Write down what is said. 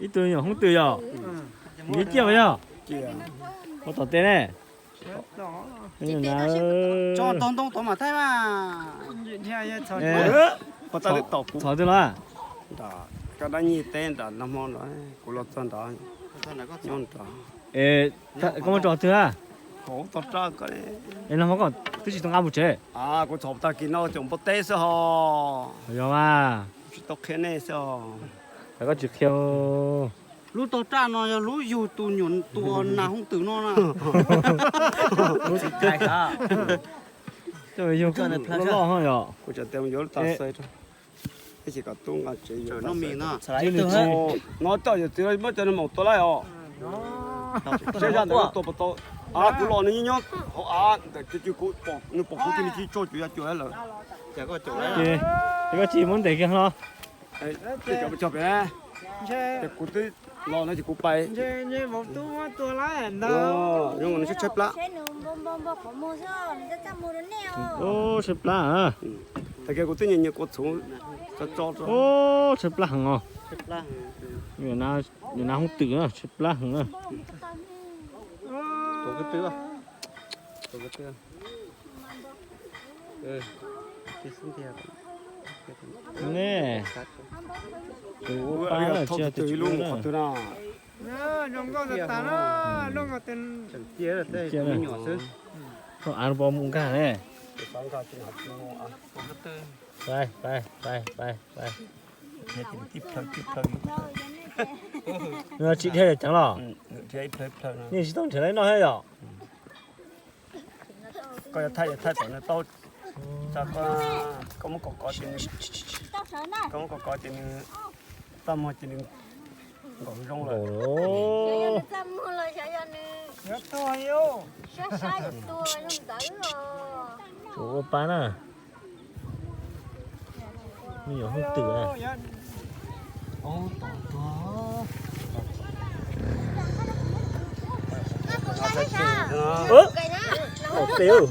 Ib tug me nyuam Hmoob Twm yom. Nws ciaj mas yog. Ua tom tes ne. Tso ntoo ntoo tod mas thaij mas. Txhom twg los? Koj dab nyij teb nram no hmo nrad, kuv los txog nrad nyob nrad. Es koj muab tso twg a? Tog raj koj. Es no hmo koj twb tsis tau nqa mus tsev. Kuv txhom tag kis no cov npua teb xwb hos. Yog mas. Tsis tau qhia nej xwb os. Koj tsis qhia. Lub tog raj no yog lub yug tus nyuam tus nas Hmoob Twm no na. Yog loj loj yom. Kuv tseem tias yuav lub tas xwb. Tab sis kom tub nqa tsev yuav tas xwb. No coj yawm txiv muab cov no mus tua laij os. Seb zaj ntawm no tua puas tau. Kuv los nws nyob hauv av ntawm cov cw, kuv pom nws pom kuv cia li tso cuag yog cuag lawm. Ces koj tsis muab ntes kiag los? Cov pes cog pem, ces kuv twb los no ces kuv pais. Zoo nkaus nws tshaib tshaib plab. Tshaib plab. Tag kis kuv twb nyiam nyiam kua txhuv tso tso. Tshaib plab heev os. Nws nas Hmoob Twm na, tshaib plab heev na. Ne, tus ua pa na, tsis yog tus tsis ua na. Thaum av no puas mus nkag ne? Pais, pais, pais, pais, pais. Tsis dhia ceev los? Nej tsis tau nrhiav li no thiab yom? Koj yuav thaij yuav thaij kom nws tau, koj muab kom kov ces nws, koj muab kom kov ces nws txaj muag ces nws nkaum zoo lawm. Tus ua pa na. Me nyuam Hmoob Twm na. Tes,